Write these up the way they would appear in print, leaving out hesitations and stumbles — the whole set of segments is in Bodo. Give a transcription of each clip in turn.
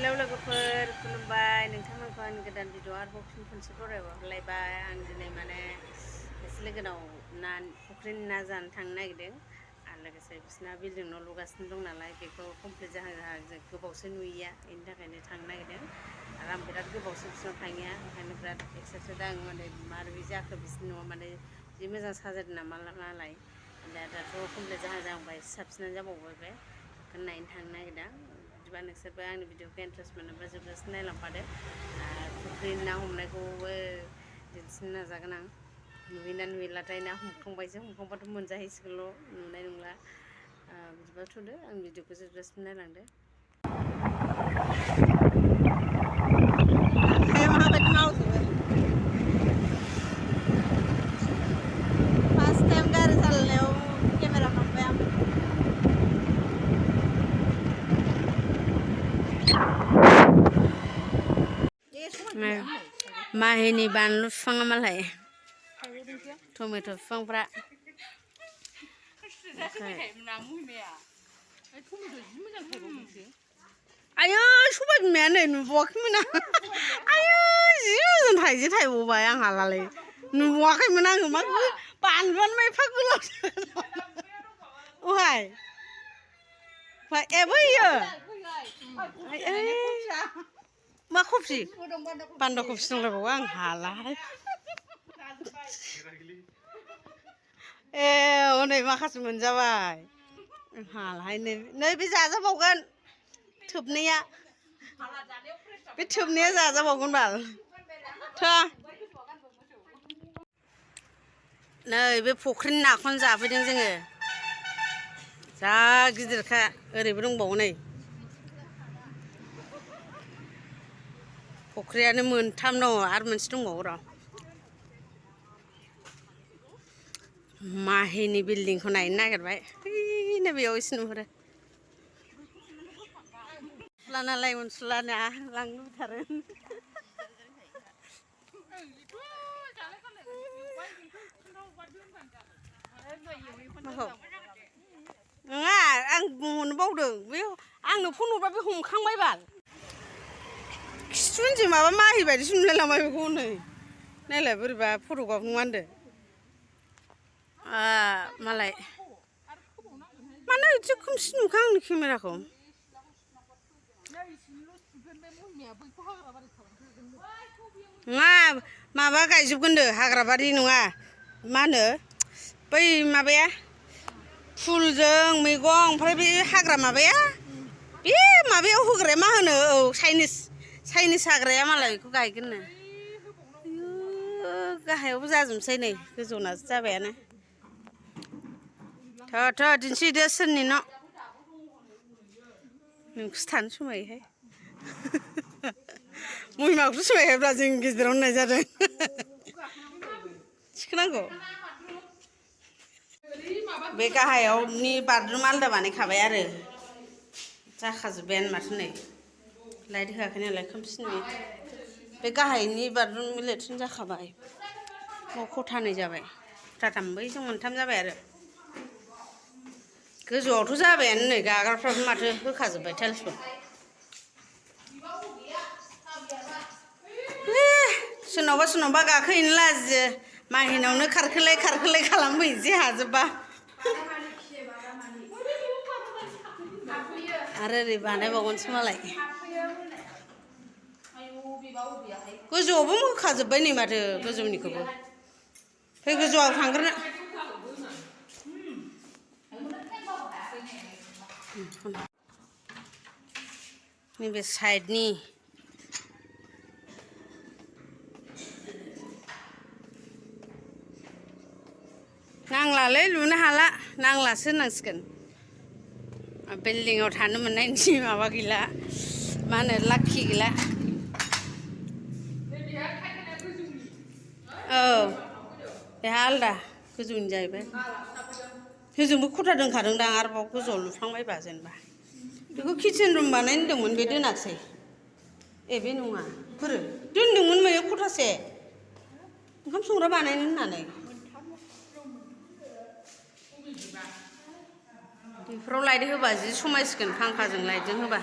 हेलौ लोगोफोर खुलुमबाय नोंथांमोनखौ आं गोदान भिडिअ आरोबाव फिन खनसे बरायबावलायबाय आं दिनै माने एसे लोगोनाव ना फुख्रिनि ना जानो थांनो नागिरदों आरो लोगोसे बिसोरना बिल्डिं न' लुगासिनो दं नालाय बेखौ कमप्लिट जाहां जों गोबावसो नुयैया बेनि थाखायनो थांनो नागिरदों आरो आं बिराद गोबावसो बिसोरनाव थाङिया ओंखायनो बिराद एक्साइटेड आं माने माबोरै जाखो बिसोरनि न'आ माने जि मोजां साजायदों नामा नालाय दाथ' कमप्लिट जाहांबाय साबसिनानो जाबावबाय बे बेखौनो नायनो थांनो नागिरदों बिदिबा नोंसोरबो आंनि भिडिअखौ इन्टारेस्ट मोनोबा जोबजासिम नायलांफादो फुख्रिनि ना हमनायखौबो दिन्थिनो नाजागोन आं नुयोना नुयोलाथाय ना हमखांबायसो हमखांबाथ' मोनजाहैसिगोनल' नुनाय नंला बिदिबा थ'दो आं भिडिअखौ जोबजासिम नायलांदो फार्स्ट टाइम गारि सालायनायाव केमेरा मोनबाय आं माहिनि बानलु बिफाङा मालाय टमेट' बिफांफ्रा आयौ सबाय बिमाया नै नुबावाखैमोन आं आयौ जि मोजां थाइजो थायबावबाय आं हालालै नुबावाखैमोन आङो मा बानलुआनो मा एफा गोलाव अहाय ए बैयो मा कफि बान्दा कफि दंलायबावो आं हालाहाय ए हनै माखासे मोनजाबाय हालाहाय नै बे जाजाबावगोन थोबनाया बे थोबनाया जाजाबावगोन बाल नै बे फुख्रिनि नाखौनो जाफैदों जोङो जा गिदिरखा ओरैबो दंबावो नै फुख्रियानो मोनथाम दङ आरो मोनसे दंबावो र' माहिनि बिल्डिंखौ नायनो नागिरबाय हैनो बेयाव एसे नुहुरो नालाय अनसुलाना लांनो लुबैथारो नङा आं हमनो बावदों बे आंनो फन हरबा बे हमखांबाय बाल खिथुउनजों माबा माहि बायदिसो नुलायलांबाय बेखौ नै नायलाय बोरैबा फट'ग्राफ नङा होनदों मालाय मानो एसे खोमसि नुखो आंनि केमेराखौ नङा माबा गायजोबगोननो हाग्राबारि नङा मा होनो बै माबाया फुलजों मैगं ओमफ्राय बे हाग्रा माबाया बे माबायाव होग्राया मा होनो औ चाइनिस हाग्राया मालाय बेखौ गायगोननो गाहायावबो जाजोबनोसै नै गोजौनासो जाबायानो थ' दिन्थिदो सोरनि न' नोंखौसो थानो समायोहाय महिमाखौसो समायहायब्ला जों गेजेराव होननाय जादों थिखोनांगौ बे गाहायावनि बाथरुम आलदा बानायखाबाय आरो जाखाजोब्बायानो माथो नै लाइट होआखै नालाय खोमसि नुयो बे गाहायनि बाथरुम लेट्रिन जाखाबाय न' खथानै जाबाय खथाथाम बैजों मोनथाम जाबाय आरो गोजौआवथ' जाबायानो नै गाग्राफ्राबो माथो होखाजोब्बाय टाइल्सबो सोरनावबा गाखोहैनो लाजियो माहिनावनो खारखोलाय खालामफैयो जे हाजोबबा आरो ओरै बानायबावगोनसो मालाय गोजौआवबो होखाजोब्बाय नै माथो गोजौनिखौबो फै गोजौआव थांग्रोनो नैबे साइडनि नांलालै लुनो हाला नांलासो होननांसिगोन बिल्डिंआव थानो मोननायनि माबा गैला मा होनो लाखि गैला औ बेहा आलदा गोजौनि जाहैबाय होजोंबो खथा दोनखादोंदां आरोबाव गोजौआव लुफ्लांबायबा जेनेबा बेखौ किटचेन रुम बानायनो होनदोंमोन बे दोनाखिसै ए बे नङा फोरो दोनदोंमोन मैया खथासे ओंखाम संग्रा बानायनो होननानै बेफोराव लाइट होबा जि समायसिगोन फांखाजों लाइटजों होबा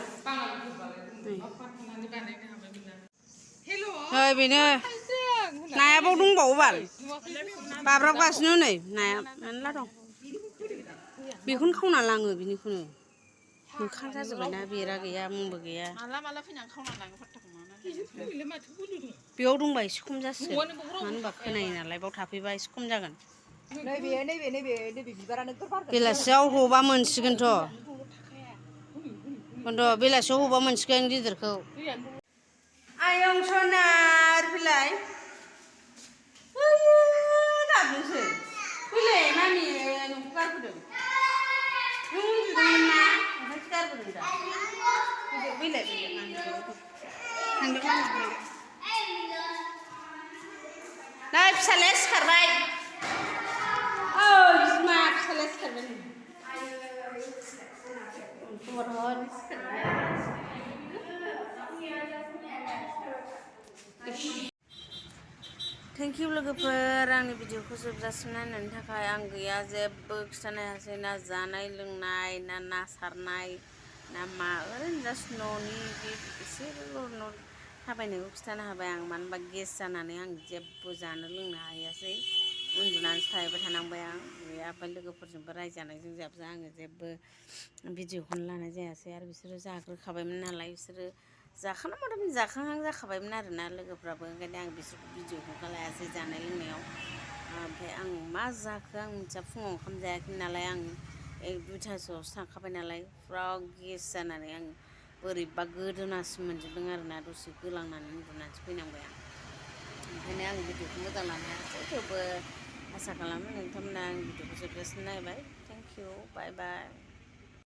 नै बेनो नाया बाव दंबावो बाल बाब्राबगासिनो नै नाया मेरला दं बेखौनो खावना लाङो बिनिखौनो मोखां जाजोब्बायना बेरा गैया मुंबो गैया माला फैनानै खावना लाङो फात्ताखौ मोना बेयाव दंबा एसे खम जासिगोन मानो होनबा खोनायो नालाय बाव थाफैबा एसे खम जागोन नैबे बिबारा नोगोर बारगोन बेलासियाव हबा मोनसिगोनथ' खिन्थु बेलासियाव हबा मोनसिगोन गिदिरखौ आयं सना फैलाय गाबनोसै फैलाय मामि नोंखौ गारबोदों नों उन्दुदोंमोन ना ओंखायसो गारबोदों दा फैलाय नै फिसालाया सिखारबाय बिमा फिसालाया सिखारबाय थेंक इउ लोगोफोर आंनि भिडिअखौ जोबजासिम नायनायनि थाखाय आं गैया जेबो खिथानो हायासै ना जानाय लोंनाय ना सारनाय ना मा ओरैनो जास्ट न'नि बे एसेल' थाबायनायखौ खिथानो हाबाय आं मानो होनबा गेस जानानै आं जेबो जानो लोंनो हायासै उन्दुनानैसो थाहैबाय थानांबाय आं ओमफ्राय लोगोफोरजोंबो रायजानायजों जाबजों आङो जेबो भिडिअखौनो लानाय जायासै आरो बिसोरो जाग्रोखाबायमोन नालाय बिसोरो जाखाना मादों जाखांहां जाखाबायमोन आरोना लोगोफ्राबो ओंखायनो आं बिसोरखौ भिडिअखौ लायासै जानाय लोंनायाव ओमफ्राय आं मा जाखो आं मिथिया फुङाव ओंखाम जायाखै नालाय आं 1-2थासोआवसो थांखाबाय नालाय फुरा गेस जानानै आं बोरैबा गोदोनासिम मोनजोबदों आरोना दसे गोलांनानै उन्दुनानैसो फैनांबाय आं ओंखायनो आं भिडिअखौ मोजां लानो हायासै थेवबो आसा खालामो नोंथांमोना आं भिडिअखौ जोबजासिम नायबाय थेंक इउ बाय बाय